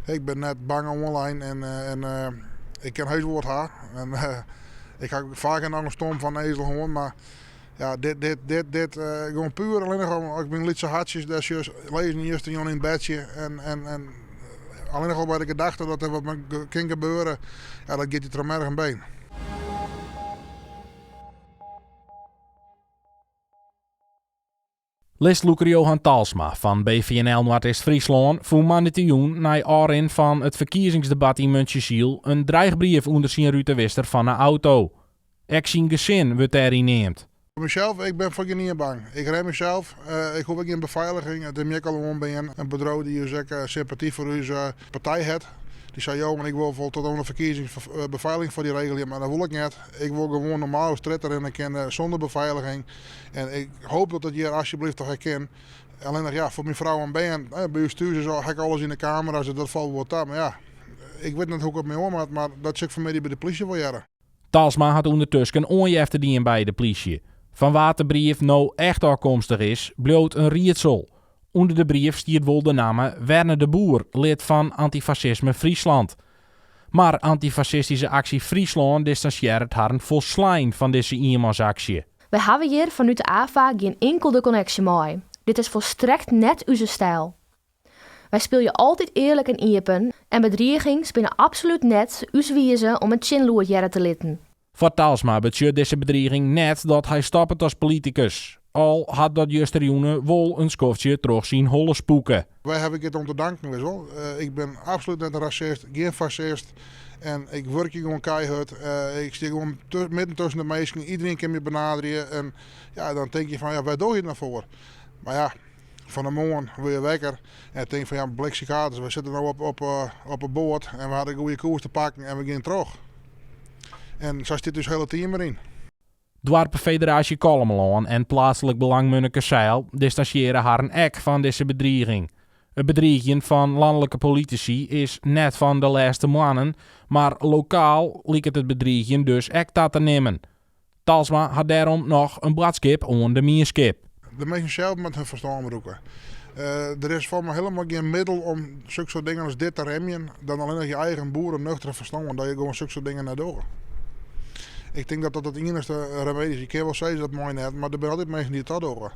Ik bin net bang oanlein en en ik kin heus wol wat ha. En ik ha faak noch in stomp fan ezel hân, mar ja, dit, dit, dit, dit gewoan puer allinnich om as ik myn lytse hartsjes dêr sjoch lizzen justerjûn yn it bedsje en, en, en allinnich al by de gedachte dat der wat mei kin gebeure, ja, dat giet dy troch merch en been. Listlûker Johan Talsma fan BVNL Noardeast-Fryslân fûn moandeitejûn nei ôfrin fan it ferkiezingsdebat yn Muntsjesyl in dreigbrief ûnder syn rutewister fan 'e auto. Ek syn gesin wurdt dêryn neamd. Foar mysels, ik bin foar gjinien bang. Ik red mysels, ik hoech ek gjin befeiliging. It is my ek al oanbean. In bedriuw dy't ús ek sympaty foar ús partij hat, dy sei, Johan, ik wol wol tot oan de ferkiezings befeiliging foar dy regelje, mar dat wol ik net. Ik wol gewoan normaal oer strjitte rinne kinne sûnder befeiliging. En ik hoop dat dat hjir alsjeblieft toch ek kin. Allinnich ja, foar myn frou en bern, by ús thús is al, ha ik alles yn de kamera's, dus dat falt wol ta. Mar ja, ik wit net hoe't ik it mei oan moat, mar dat sil ik fanmiddei by de plysje wol hearre. Talsma hat ûndertusken oanjefte dien by de plysje. Fan wa't de brief no echt ôfkomstich is, bliuwt in riedsel. Under de brief stiet wol de namme Werner de Boer, lid fan Antifascisme Friesland. Mar Antifascistische Actie Fryslân distansjearret harren folslein fan dizze ienmansaksje. Wy hawwe hjir fanút de AFA gjin inkelde konneksje mei. Dit is folstrekt net ús styl. Wy spylje altyd earlik en iepen en bedrigings binne absolút net ús wize om in tsjinlûd hearre te litten. Foar Talsma betsjut dizze bedriging net dat hy stoppet as politikus. Al hat dat justerjûne wol in skoftsje troch syn holle spûke. Wêr haw ik it oan te danken, witst wol. Ik bin absolút net in rasist, gjin fasist en ik wurkje gewoan keihurd. Ik stean gewoan midden tusken de minsken, iderien kin my benaderje en ja, dan tink je fan ja, wêr doch je it no foar? Mar ja, fan 'e moarn wurd je wekker en tink fan ja, bliksemkaters, we sitte no op op 'e boat en we hawwe de goede koers te pakken en we gean troch. En sa stiet ús hiele team deryn. Doarpefederaasje Kollumerlân en Plaatselijk Belang Munnekezijl distansjeare harren ek fan dizze bedriging. It bedriigjen fan lanlike politisy is net fan de lêste moannen, mar lokaal liket it bedriigjen dus ek ta te nimmen. Talsma hat dêrom noch in boadskip oan de mienskip. De minsken sels moatte hun ferstân brûke. Der is foar my hielendal gjin middel om soksoart dingen as dit te remjen dan allinnich je eigen boerennuchtere ferstân, dat je gewoan soksoart dingen net dogge. Ik tink dat dat it iennichste remedy is. Je kinne wol sizze dat mei net, mar der binne altyd minsken dy't it toch dogge.